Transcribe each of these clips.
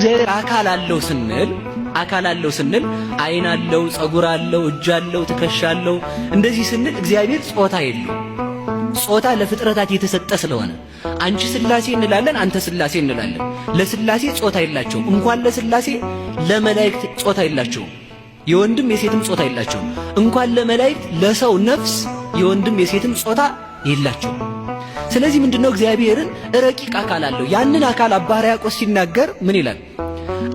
እግዚአብሔር አካል አለው ስንል፣ አካል አለው ስንል ዓይን አለው፣ ጸጉር አለው፣ እጅ አለው፣ ትከሻ አለው። እንደዚህ ስንል እግዚአብሔር ጾታ የለው። ጾታ ለፍጥረታት የተሰጠ ስለሆነ አንቺ ስላሴ እንላለን፣ አንተ ስላሴ እንላለን። ለስላሴ ጾታ የላቸውም። እንኳን ለስላሴ ለመላእክት ጾታ የላቸውም። የወንድም የሴትም ጾታ የላቸውም። እንኳን ለመላእክት ለሰው ነፍስ የወንድም የሴትም ጾታ የላቸውም። ስለዚህ ምንድነው? እግዚአብሔርን ረቂቅ አካል አለው። ያንን አካል አባ ሕርያቆስ ሲናገር ምን ይላል?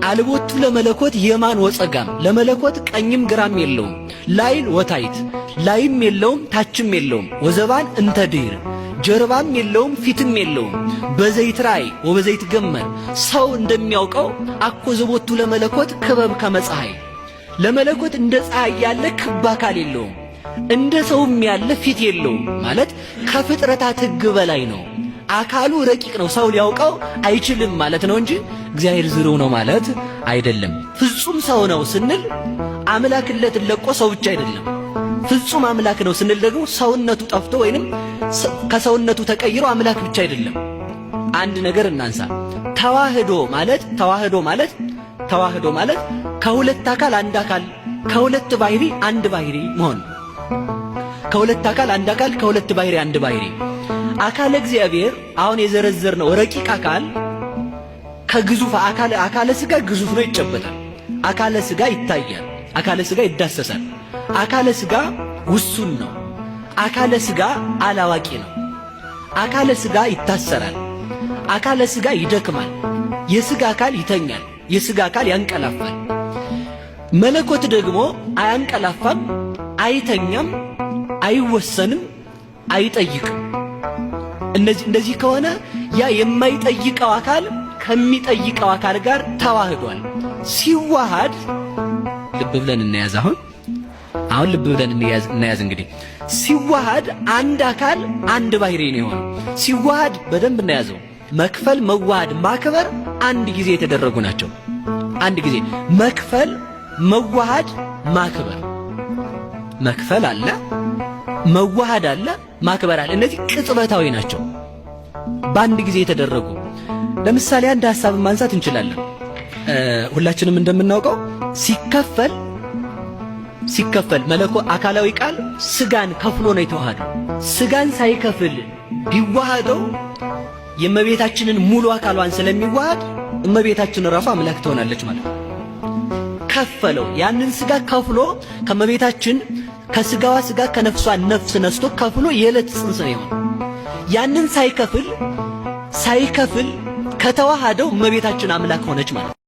አልቦቱ ለመለኮት የማን ወጸጋም፣ ለመለኮት ቀኝም ግራም የለውም። ላዕል ወታሕት፣ ላይም የለውም ታችም የለውም። ወዘባን እንተ ድኅር፣ ጀርባም የለውም ፊትም የለውም። በዘይትራእይ ወበዘይትገመር፣ ሰው እንደሚያውቀው አኮ ዘቦቱ ለመለኮት ክበብ ከመ ፀሐይ፣ ለመለኮት እንደ ፀሐይ ያለ ክብ አካል የለውም። እንደ ሰውም ያለ ፊት የለውም። ማለት ከፍጥረታት ሕግ በላይ ነው። አካሉ ረቂቅ ነው፣ ሰው ሊያውቀው አይችልም ማለት ነው እንጂ እግዚአብሔር ዝርው ነው ማለት አይደለም። ፍጹም ሰው ነው ስንል አምላክነትን ለቆ ሰው ብቻ አይደለም። ፍጹም አምላክ ነው ስንል ደግሞ ሰውነቱ ጠፍቶ ወይንም ከሰውነቱ ተቀይሮ አምላክ ብቻ አይደለም። አንድ ነገር እናንሳ። ተዋህዶ ማለት ከሁለት አካል አንድ አካል፣ ከሁለት ባህሪ አንድ ባህሪ መሆን። ከሁለት አካል አንድ አካል፣ ከሁለት ባህሪ አንድ ባህሪ። አካለ እግዚአብሔር አሁን የዘረዘርነው ረቂቅ አካል ከግዙፍ አካል፣ አካለ ስጋ ግዙፍ ነው፣ ይጨበጣል። አካለ ስጋ ይታያል። አካለ ስጋ ይዳሰሳል። አካለ ስጋ ውሱን ነው። አካለ ስጋ አላዋቂ ነው። አካለ ስጋ ይታሰራል። አካለ ስጋ ይደክማል። የስጋ አካል ይተኛል። የስጋ አካል ያንቀላፋል። መለኮት ደግሞ አያንቀላፋም፣ አይተኛም፣ አይወሰንም፣ አይጠይቅም። እነዚህ እንደዚህ ከሆነ ያ የማይጠይቀው አካል ከሚጠይቀው አካል ጋር ተዋህዷል። ሲዋሃድ ልብ ብለን እንያዝ። አሁን ልብ ብለን እንያዝ። እንግዲህ ሲዋሃድ አንድ አካል አንድ ባህሪ ነው የሆነው። ሲዋሃድ በደንብ እናያዘው። መክፈል፣ መዋሃድ፣ ማክበር አንድ ጊዜ የተደረጉ ናቸው። አንድ ጊዜ መክፈል፣ መዋሃድ፣ ማክበር። መክፈል አለ፣ መዋሃድ አለ፣ ማክበር አለ። እነዚህ ቅጽበታዊ ናቸው፣ በአንድ ጊዜ የተደረጉ። ለምሳሌ አንድ ሐሳብ ማንሳት እንችላለን። ሁላችንም እንደምናውቀው ሲከፈል መለኮ አካላዊ ቃል ስጋን ከፍሎ ነው የተዋሃደው። ስጋን ሳይከፍል ቢዋሃደው የእመቤታችንን ሙሉ አካሏን ስለሚዋሃድ እመቤታችን ራሷ አምላክ ትሆናለች ማለት ነው። ከፈለው፣ ያንን ስጋ ከፍሎ ከእመቤታችን ከስጋዋ ስጋ ከነፍሷ ነፍስ ነስቶ ከፍሎ የዕለት ጽንስ ነው የሆነው። ያንን ሳይከፍል ከተዋሃደው እመቤታችን አምላክ ሆነች ማለት ነው።